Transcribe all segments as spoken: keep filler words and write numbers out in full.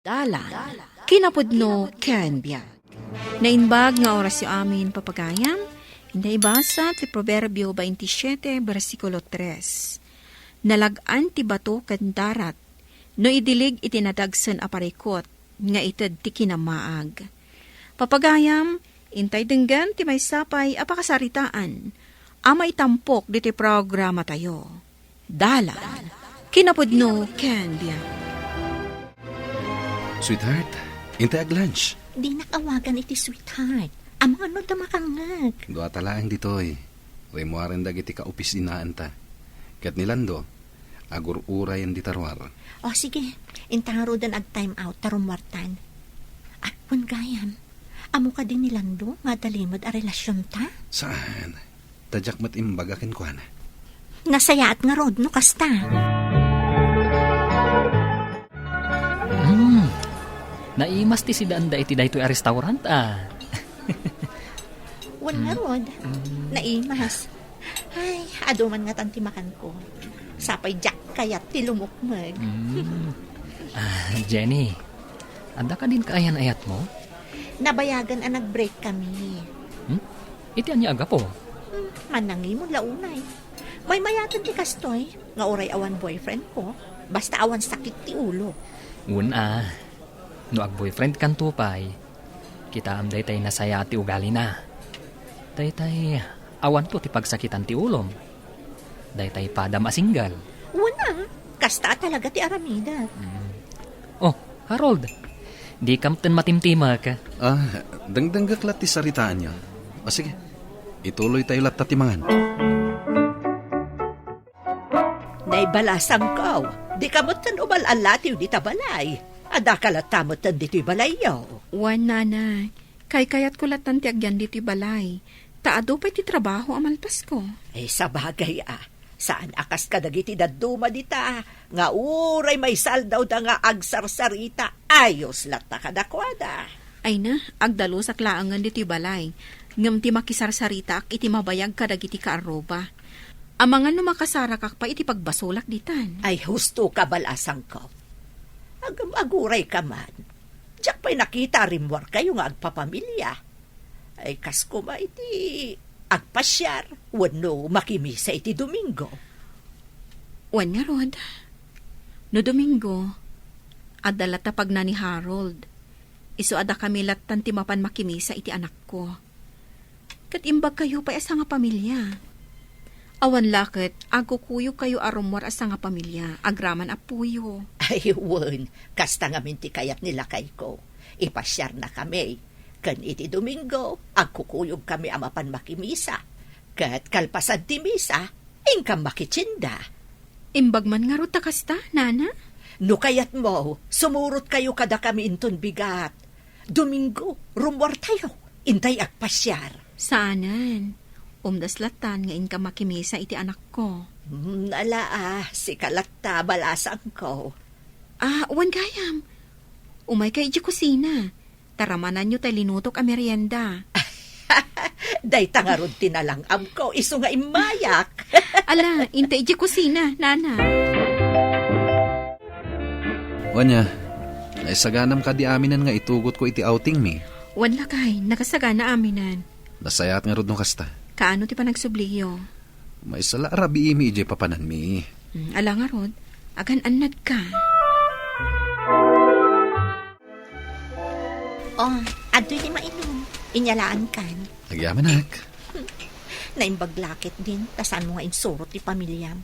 Dalan, kinapudno ken biag. Naimbag nga orasyo amin, papagayam. Inda ibasa ti Proverbio twenty-siete, bersikulo tres. Nalag-an ti bato ken darat, no idilig iti nadagsen a parikut nga ited ti kinamaag. Papagayam, intay denggen ti maysa pay a pakasaritaan a maitampok ditoy programatayo. Dalan, kinapudno ken biag. Sweetheart, intay ag-lunch. Dinak awagan iti sweetheart. Amangan no adda makangngeg. Duata laeng ditoy. Rimmuaren dagiti kaopisinaanta. Ket ni Lando, agur-urayen dita ruar. O, sige. Inta ngaruden ag-time out ta rummuartan. Ay, wen gayam. Ammo kadi ni Lando nga adda limed a relasionta? Saan? Ta diak met imbaga kenkuana. Nasayaat ngarud no kasta. Hmm. Naimas ti sidaanda iti daytoy a restaurant, a. Wen ngarud. Hmm. Naimas. Ay, adu man ngatan ti makanko. Sapay diak kayat ti lumukmeg. Hmm. A, Jenny, adda kadin kaayan-ayatmo? Nabayagen a nag-break kami. Hmm? Iti ania a gapu? Hmm, mannangimon la unay. Maymayaten ti kastoy, nga uray awan boyfriend ko, basta awan sakit ti ulo. Wen a, no ag-boyfriend kanto pay, kitaem daytay nasayaat ti ugalina. Daytay, awanto ti pagsakitan ti ulom. Daytay padam a single. Wen a, kasta a talaga ti aramidek. Mm. O, Harold, dikam ten matimtimek. A, dengdenggek la ti saritaanyo. A, sige, ituloytayo latta ti mangan. Naibalasangko, dika met ten umal-allatiw dita balay. Addaka latta met ten ditoy balayyo. Wen, nanay, kaykayatko lattan ti agyan ditoy balay. Ta adu pay ti trabaho a malpasko. Ay, sabagay a. Saan a kas kadagiti dadduma dita, nga uray maisaldawda nga agsarsarita, ayos latta kadakuada. Ay na, agdalusak laengen ditoy balay. Ngem ti makisarsaritaak iti mabayag kadagiti kaarruba. Amangan no makasarakak pay iti pagbasolak ditan. Ay, husto ka, balasangko. Agem aguray ka man. Diak pay nakita a rimmuarkayo nga agpapamilia. Ay, kas koma iti agpasiar wenno makimisa iti Domingo. Wen ngarud, no Domingo, adda latta pagna ni Harold. Isu a dakami lattan ti mapan makimisa iti anakko. Ket imbagkayo pay a sangapamilia. Awan la ket, agkukuyogkayo a rummuar a sangapamilia, agraman a puyo. Ay, wen, kasta ngamin ti kayat ni lakayko. Ipasiarnakami. Ken iti Domingo, agkukuyogkami a mapan makimisa. Ket kalpasan ti misa, inkam makitienda. Imbag man ngarud ta kasta, nana? No kayatmo, sumurotkayo kadakami inton bigat. Domingo, rummuartayo. Intay agpasiar. Saanen. Umdas lattan nga inka makimisa iti anakko. Hmm, ala a, sika latta, balasangko. A, wen gayam. Umayka idiay kusina. Taramananyo tay linutok a merienda. Dayta ngarud ti nalang-amko, isu nga immayak. Ala, inta idiay kusina, nana. Wen a, naisaganam kadi aminen nga itugotko iti outingmi? Wen lakay, nakasagana aminen. Nasayaat ngarud no kasta. Kaano ti panagsubliyo? Maysa la a rabiimi idiay papananmi. Hmm, ala ngarud, agan-annadka. O, adtoy ti mainum. Inyalaankan. Agyamanak. Naimbag la ketdin, ta saanmo nga insurot ti pamiliam.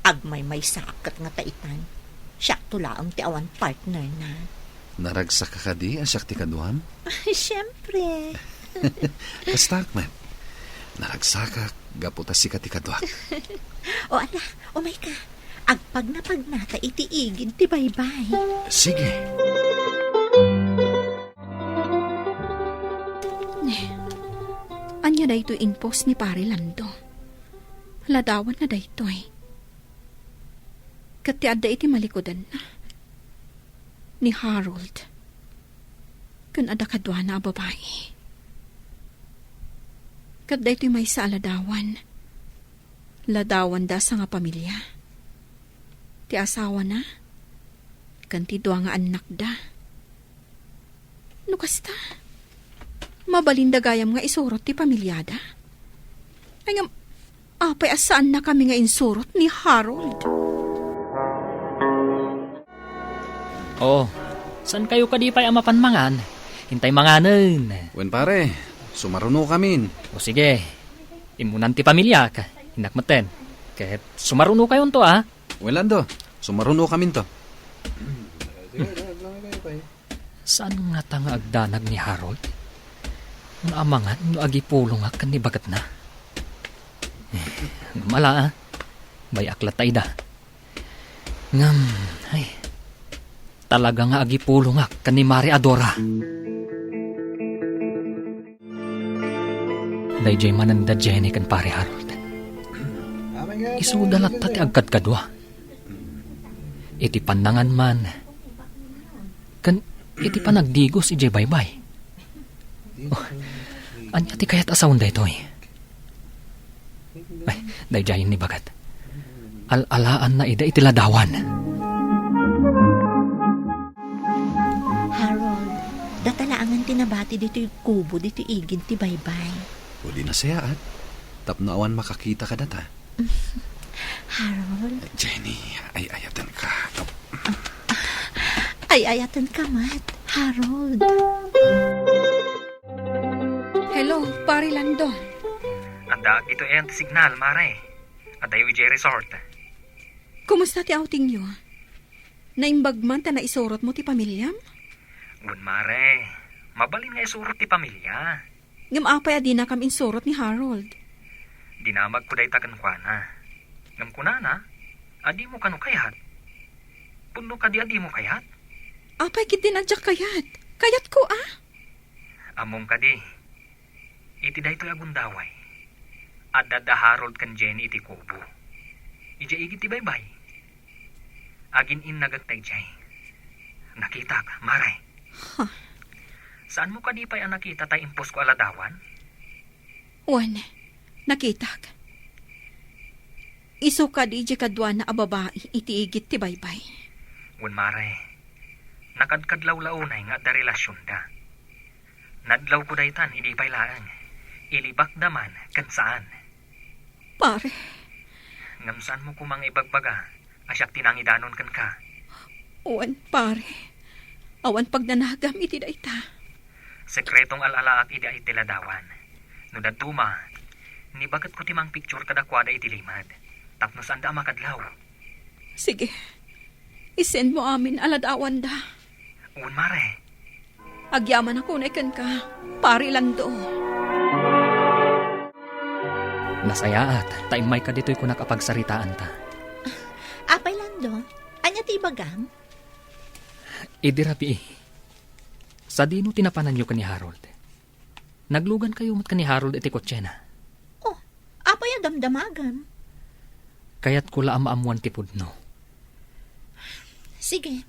Agmaymaysaak ket nga ta itan. Siakto laeng ti awan partnerna. Naragsakka kadi a siak ti kaduam? Siempre. Kastaak met. Naragsakak gapu ta sika ti kaduak. O ala, umayka. Agpagnapagnata iti igid ti baybay. Sige. Ne, ania daytoy inpost ni Pare Lando? Ladawanna daytoy. Ket ti adda iti malikudanna, ni Harold ken adda kaduana a babai. Ket daytoy maysa a ladawan, ladawanda a sangapamilia. Ti asawana ken ti dua nga annakda. No kasta, mabalinda gayam nga isurot ti pamiliada? Ay ngem, apay a saannakami nga insurot ni Harold? Oo, saankayo kadi pay a mapan mangan? Intay manganen. Wen pare, sumarunokamin. O sige, immunan ti pamiliak. Innak metten. Ket sumarunokayonto, a? Wen Lando, sumarunokaminto. Saan ngata nga agdanag ni Harold? Nga amangan no agipulongak ken ni baketna? Eh, ngem ala, a. Bay-ak latta ida. Ngem, ay, talaga nga agipulongak ken ni Mare Adora. Daydiay manen da Jenny ken Pare Harold. Isuda latta ti agkadkadua. Iti pannangan man, ken iti panagdigos idiay baybay. Oh, ania ti kayat a sawen daytoy? Ay, daydiayen ni baket. Al-alaanna ida iti ladawan. Harold, data laengen ti nabati ditoy kubo ditoy igid ti baybay. O di nasayaat, tapno awan makakita kadata. Harold? Jenny, ay-ayatenka. Ay-ayatenka met, Harold. Hello, Pare Lando. Adda ditoy ayan ti signal, Mare. Adayo idiay resort. Kumusta ti outingyo? Naimbag man ta naisurotmo ti pamiliam? Wen, Mare. Mabalin nga isurot ti pamilia. Ngem apay a dinakam insurot ni Harold? Dinamagko dayta kenkuana. Ngem kunana, a dimo kano kayat. Pudno kadi a dimo kayat? Apay ketdin a diak kayat? Kayatko, a. Ammom kadi, iti daytoy a gundaway, adda da Harold ken Jenny iti kubo. Idiay igid ti baybay. Agin-innagek ta idiay. Nakitak, Mare. Huh. Saanmo kadi pay a nakita ta impusko a ladawan? Wen, nakitak. Isu kadi idiay kaduana a babai iti igid ti baybay. Wen, Mare. Nakadkadlawlaw unay nga adda relasionda. Nadlawko daytan idi pay laeng. Ilibakda man ken saan. Pare. Ngem saanmo koma nga ibagbaga a siak ti nangidanon kenka? Wen, pare. Awan pagnanagam iti dayta. Sekretong al-alaak idi ay ti ladawan. No dadduma, nibagtko ti mangpicture kadakuada iti limed, tapno saanda a makadlaw. Sige. I-send mo amin a ladawanda. Wen, Mare. Agyamanak unay kenka, Pare Lando. Nasayaat, ta immayka ditoy kunak a pagsaritaanta. Apay Lando, ania ti ibagam? Idi rabii, sadino ti napananyo ken ni Harold? Naglugankayo met ken ni Harold iti kotsena. Oh, apay a damdamagam? Kayatko la a maammuan ti pudno. Sige,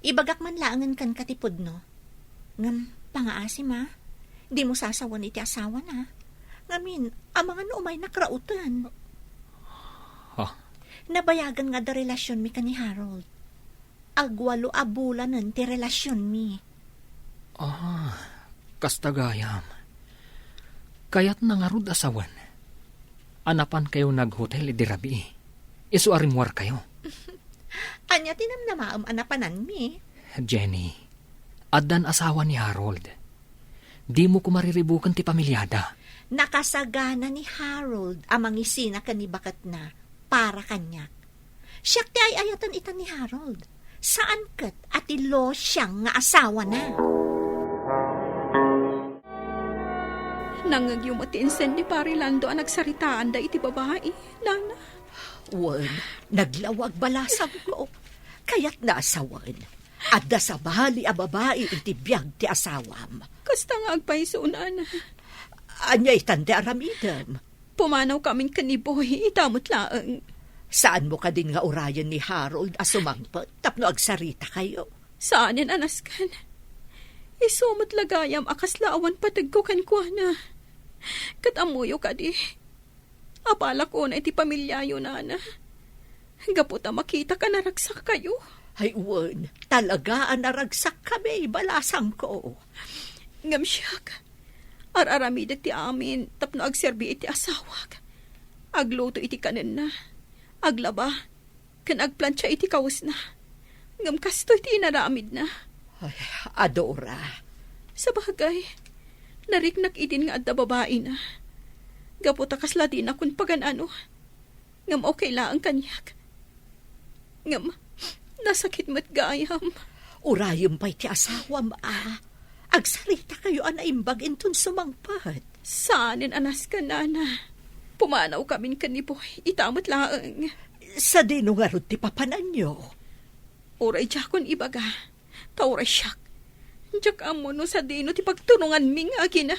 ibagak man laengen kenka ti pudno. Ngem, pangaasim a, dimo sasawen iti asawana. Ngamin, amangan no umaynak rauten. Ha? Nabayagen nga adda relasionmi ken ni Harold. Agwalo a bulanen ti relasionmi. Ah, kasta gayam. Kayatna ngarud a sawen a napankayo naghotel idi rabii, isu a rimmuarkayo. Ania ti namnamaem a napananmi? Jenny, addan asawa ni Harold. Dimo koma riribuken ti pamiliada. Nakasagana ni Harold a mangisina ken ni baketna para kaniak. Siak ti ay-ayaten ita ni Harold. Saan ket a ti Lo Siang nga asawana. Nangngegyo met ti insen ni Pare Lando a nagsaritaanda iti babai, nana? Wen, naglawag balasangko. Kayatna a sawen, adda sabali a babai iti biag ti asawam. Kasta nga agpayso, nana. Ania itan ti aramidem? Pumanawkamin ken ni Boy, ita met laeng. Saanmo kadin nga urayen ni Harold a sumangpet tapno agsaritakayo? Saanen a nasken. Isu met la gayam a kasla awan pategko kenkuana. Ket ammoyo kadi, abalak unay ti pamiliayo, nana. Gapu ta makitak a naragsakkayo. Ay wen, talaga a naragsakkami, balasangko. Ngem siak, ar-aramidek ti amin tapno agserbi iti asawak. Agluto iti kanenna, aglaba, ken agplancha iti kawesna. Ngem kastoy ti inaramidna. Ay, a Dora. Sabagay, nariknak idin nga adda babaina. Gapu ta kasla dinakon pagan-ano. Ngem okay laeng kaniak. Ngem, nasakit met gayam. Urayem pay ti asawam, a. Agsaritakayo a naimbag inton sumangpet. Saanen a nasken, nana. Pumanawkamin ken ni Boy. Ita met laeng. Sadino ngarud ti papananyo? Uray diakon ibaga. Ta uray siak, diak ammo no sadino ti pagturonganmi nga agina.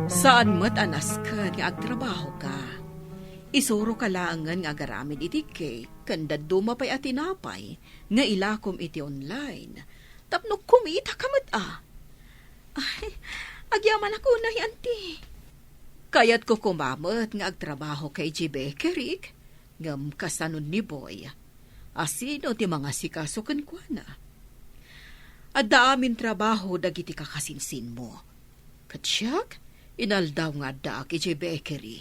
Saan met a nasken nga agtrabahoka. Isuroka laengen nga agaramid iti cake ken dadduma pay a tinapay nga ilakom iti online tapno kumitaka met a. Ay, agyamanak unay, anti. Kayatko koma met nga agtrabahoka idiay bakery, ngem kasano ni Boy? Asino ti mangasikaso kenkuana? Adda amin trabaho dagiti kakasinsinmo. Ket siak, inaldaw nga addaak idiay bakery.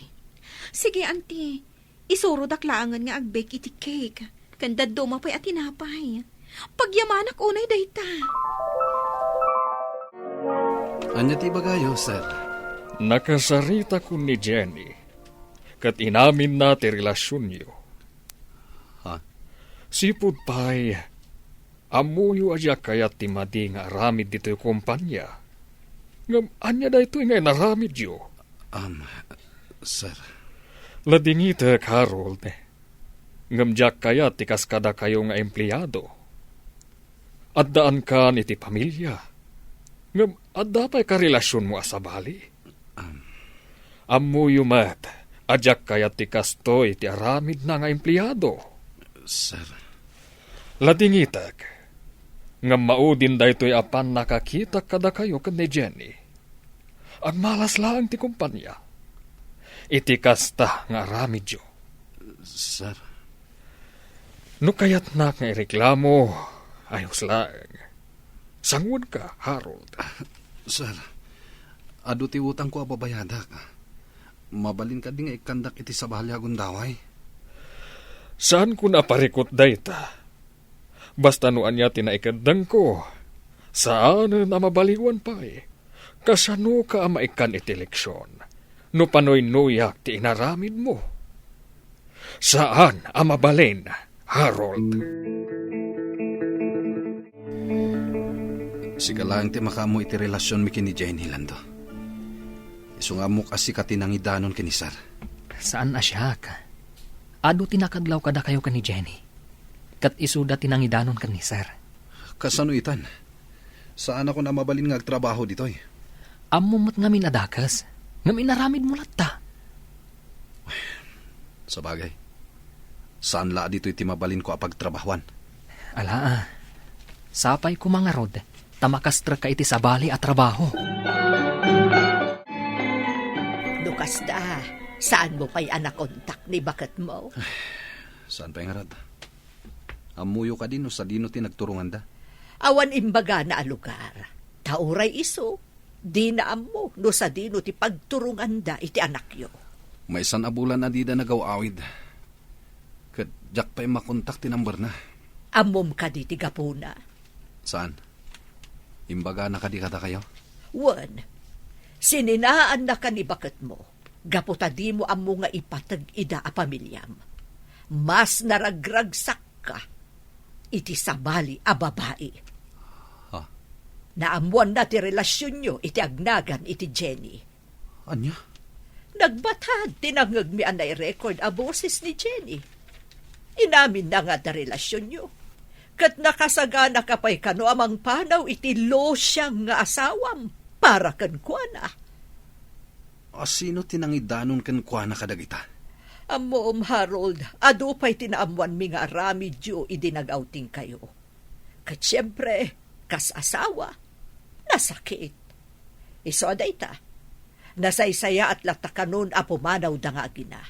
Sige, anti, isurodak laengen nga agbake iti cake, ken dadduma pay a tinapay. Pagyamanak unay dayta. Ania ti ibagayo, sir? Nakasaritakon ni Jenny, ket inaminna ti relasionyo. Ha? Sipud pay, ammoyo a diak kayat ti madi nga aramid ditoy kompania. Ngem ania daytoy nga inaramidyo? Um, sir. Ladingitek, Harold. Ngem diak kayat ti kas kadakayo nga empleado. Addaankan iti pamilia. Ngem adda pay karelasionmo a sabali? Um. Ammoyo met a diak kayat ti kastoy ti aramidna nga empleado. Sir. Ladingitek, ngem maudin daytoy a pannakakitak kadakayo ken ni Jenny. Agmalas laeng ti kompania iti kasta nga aramidyo. Sir. No kayatnak nga ireklamo, ayos laeng. Sanguenka, Harold. Sir, adu ti utangko a babayadak. Mabalin kadi nga ikkandak iti sabali a gundaway? Saanko a parikut dayta. Basta no ania ti naikeddengko, saanen a mabaliwan pay. Kasanoka a maikkan iti leksion no panuynuyak ti inaramidmo? Saan a mabalin, Harold. Sika laeng ti makaammo iti relasionmi ken ni Jenny, Lando. Isu nga ammok a sika ti nangidanon ken ni Sir. Saan a siak. Adu ti nakadlaw kadakayo ken ni Jenny. Ket isuda ti nangidanon ken ni Sir. Kasano itan? Saanakon a mabalin nga agtrabaho ditoy. Ammom met ngamin a dakes, ngem inaramidmo latta. Sabagay, saan la a ditoy ti mabalinko a pagtrabahoan. Alaa, sapay koma ngarud ta makastrekka iti sabali a trabaho. No kasta, saanmo pay a nakontak ni baketmo? Saan pay ngarud? Ammoyo kadi no sadino ti nagturonganda? Awan imbagana a lugar. Ta uray isu, dina ammo no sadino ti pagturonganda iti anakyo. Maysan a bulan a dida nagaw-awid. Ket diak pay makontak ti numberna. Ammom kadi ti gapuna? Saan? Imbagana kadi kadakayo? Wen, sininaannaka ni baketmo gapu ta dimo ammo nga ipateg ida a pamiliam. Mas naragragsakka iti sabali a babai. Ha? Naammoanna ti relasionyo iti agnagan iti Jenny. Ania? Nagbatad ti nangngegmi a nairecord a boses ni Jenny. Inaminna nga adda relasionyo. Ket nakasaganaka pay kano a mangpanaw iti losiang nga asawam para kenkuana. A sino ti nangidanon kenkuana kadagita? Ammom, Harold, adu pay ti naammoanmi nga aramidyo idi nag-outingkayo. Ket siempre, kas asawa, nasakit. Isu a dayta, nasaysayaat latta kanon a pumanawda nga agina.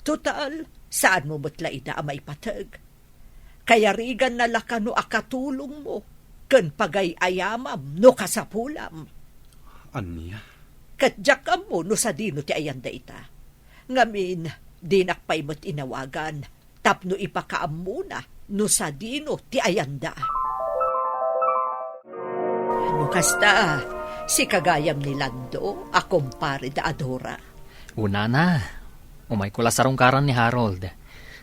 Total, Saanmo met la ida a maipateg. Kayariganna la kano a katulongmo ken pagay-ayamam no kasapulam. Ania? Ket diak ammo no sadino ti ayanda ita. Ngamin, dinak pay met inawagan tapno ipakaammona no sadino ti ayanda. No kasta, sika gayam ni Lando a kumpare da Adora. Unana, umayko la sarungkaran ni Harold.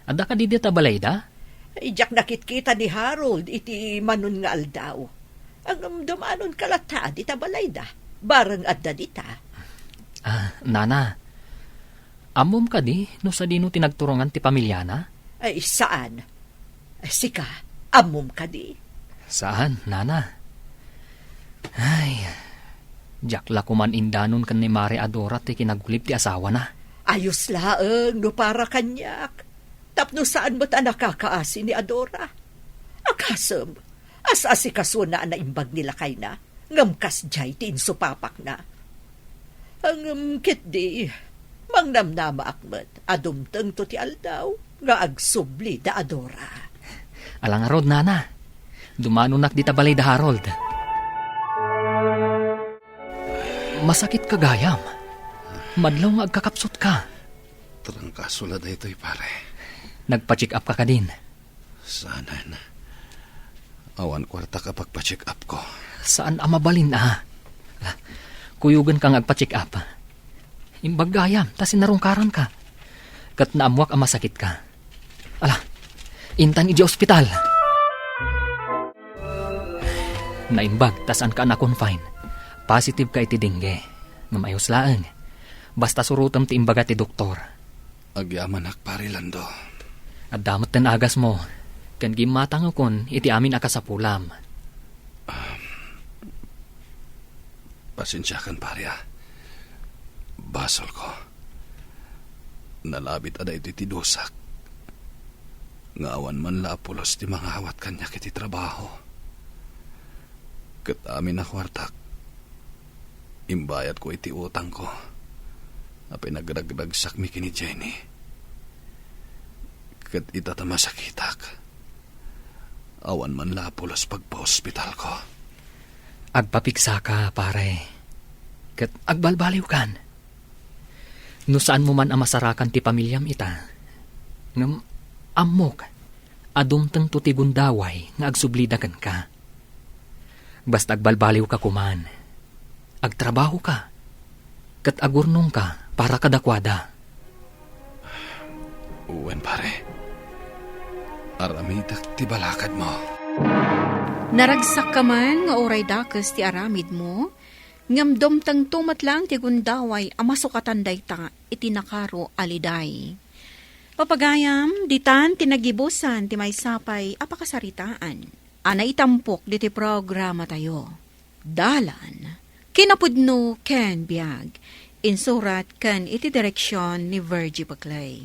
Adda kadi dita balayda? Ay, diak nakitkita ni Harold iti manon nga aldaw. Ngem dumanonka latta dita balayda, bareng adda dita. Ah, nana, ammom kadi no sadino ti nagturongan ti pamiliana? Ay, saan. Sika, ammom kadi? Saan, nana. Ay, diak la koman indanon ken ni Mare Adora ti kinagulib ti asawana. Ayos laeng no para kaniak. Tapno saan met a nakakaasi ni Adora. Akasem, as-asikasona a naimbag ni lakayna, ngem kasdiay ti insupapakna. Ngem ketdi, mangnamnamaak met a dumtengto ti aldaw nga agsubli da Adora. Ala ngarud, nana. Dumanonak dita balay da Harold. Masakitka gayam. Madlaw nga agkakapsutka. Trangkaso la daytoy, pare. Nagpa-check up ka kadin? Saanen. Awan kuartak a pagpa-check up ko. Saan a mabalin a? Kuyogenka nga agpa-check up. Imbag gayam, ta sinarungkaranka. Ket naammoak a masakitka. Ala, intan idiay ospital. Naimbag, ta saanka a na-confine. Positive ka iti dengue. Ngem ayos laeng. Basta surotem ti imbaga ti doktor. Agyamanak, Pare Lando. Adda met ten agasmo, ken gimmatangekon iti amin a kasapulam. Ah, pasensiakan, pare, a. Basolko. Nalabit a daytoy ti dusak. Nga awan man la a pulos ti mangawat kaniak iti trabaho. Ket amin a kuartak, imbayadko iti utangko a pinagragragsakmi ken ni Jenny. Ket ita ta masakitak, awan man la a pulos pagpaospitalko. Agpapigsaka, pare, ket agbalbaliwkan. No saanmo man a masarakan ti pamiliam ita, ngem ammok a dumtengto ti gundaway nga agsublida kenka. Basta agbalbaliwka koman, agtrabahoka, ket agurnongka para kadakuada. Wen, pare. Aramidek ti balakadmo. Naragsakka man nga uray dakes ti aramidmo, ngem dumtengto met laeng ti gundaway a masukatan dayta iti nakaro a liday. Papagayam, ditan ti nagibusan ti maysa pay a pakasaritaan a naitampok ditoy programatayo. Dalan, kinapudno ken biag. Insurat ken iti direksion ni Virgie Paclay.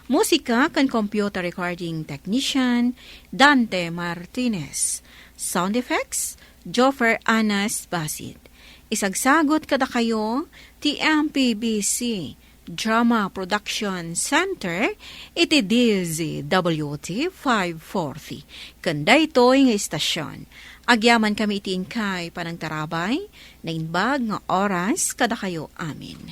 Musika ken computer recording technician, Dante Martinez. Sound effects, Joffer Anas Basit. Isagsagot kadakayo ti M P B C Drama Production Center iti D Z W T five forty. Ken daytoy nga istasyon, agyamankami iti inkay panangtarabay, naimbag nga oras kadakayo amin.